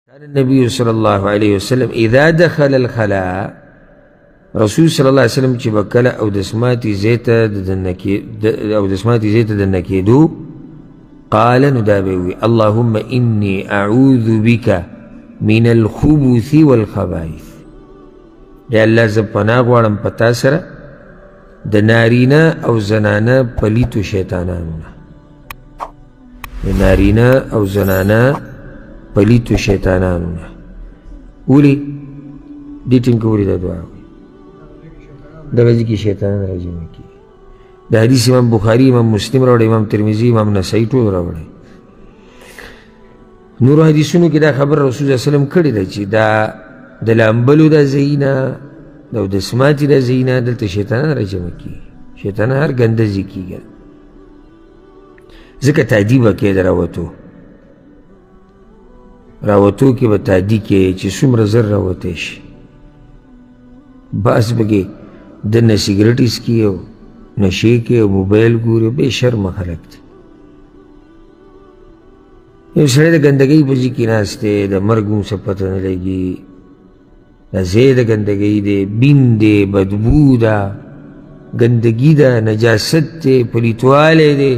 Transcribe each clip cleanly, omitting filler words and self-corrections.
كان النبي صلى الله عليه وسلم إذا دخل الخلاء، رسول صلى الله عليه وسلم چې به کله اودسماتي ځای ته اودسماتي ځای ته دننه کېدو، قال، نو دا به وي اللهم إني أعوذ بك من الخبث والخبائث. یا الله زه پناه غواړم په تا سره د نارینه او زنانه پلیتو شیطانانو نه، د نارینه او زنانه پلیتو شیطانانو نه. ولې دې ټیم کې ولې دا دعا وایي؟ دغه ځای کې شیطانان راجمع کېږي. د حدیث امام بخاري، امام مسلم راوړی، امام ترمذي، امام نسائی ټول راوړی. نورو حدیثونو کې دا خبره رسول الله صلی الله علیه وسلم کړې ده چې دا د لامبلو دا ځایونه او د سماتي دا ځایونه دلته شیطانان راجمع کېږي. شیطانان هر ګنده ځای کېږي، ځکه تادي به کوې د راوتو، راوتو کې به تادي کوې چې څومره زر راوتی شي. بعض به کې دننه سګرټ څکي او نشې کوي او موبایل ګوري، بې شرمه خلک دي. یو سړی د ګندګۍ په ځای کې ناست دی، د مرګ هم څه پته نه لګي، دا ځای د ګندګۍ دی، بین دی، بدبو ده، ګندګي ده، نجاست دی، پلیتوالی دی.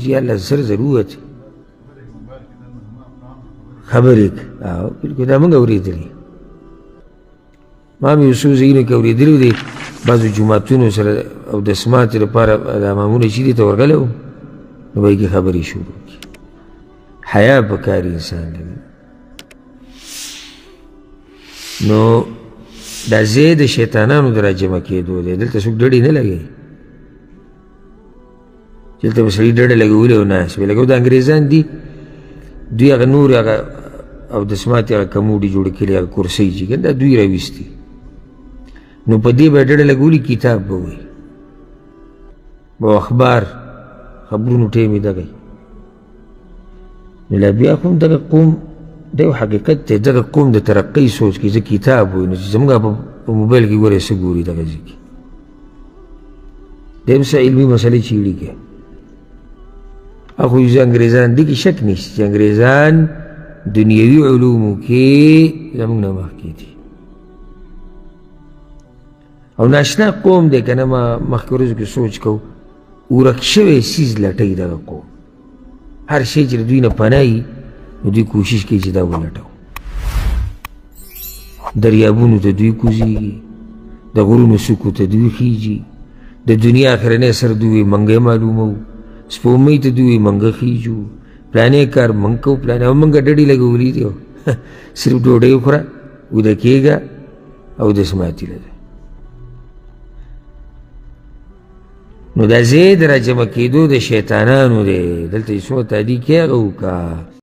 چې الله سر ضرورت خبرې بالکل دا موږ اورېدلي. ما مې یو څو ځایونو کې اورېدلي دي، بعضو جوماتونو سره او د سماتې لپاره د امامونه چې دي ته ورغلی وم، نو به یې کې خبرې شروع کړي. حیا پکار انسان لري. نو دا ځای د شیطانانو د راجمع کېدو دی، دلته څوک ډډې نه لګوي. دلته به سړي ډډه لګولې او ناست وي. لکه دا انګریزان دي، دوی هغه نور هغه او د سماتې هغه کموډي جوړې کړي، هغه کرسۍ چې که دا دوی راویستي، نو په دې به ډډه لګولي، کتاب به وایي او اخبار خبرونو ټیم یې دغه. نو لا بیا خو هم دغه قوم دا یو حقیقت دی، دغه قوم د ترقۍ سوچ کوي. زه کتاب وایي، نو چې زموږ په موبایل کې ګورې څه ګوري دغه ځای کې، دی هم څه علمي مسلې چیړي کوي. اخو یې انګریزان دي کې شک نشته چې انګریزان دنیوي علومو کې زموږ نه مخکې دي او ناشنا قوم دی. که نه ما مخکې ورځو کې سوچ کوو، ورک شوی څیز لټوي دغه قوم. هر شی چې له دوی نه پناه وي، نو دوی کوشش کوي چې دا ولټوو. دریابونو ته دوی کوزیږي، د غرونو څوکو ته دوی خیږي، د دنیا اخرنی سر دوی منګی معلوموو، سپوږمۍ ته دوی منګه خیژو، پلانې کار موږ کوو، پلانې. او موږ ډډې لګولې دي، صرف ډوډۍ وخوره، ویده کېږه او د سماتي له. نو دا ځای د راجمع کېدو د شیطانانو دی، دلته یې څومره تادي کوي هغه وکړه.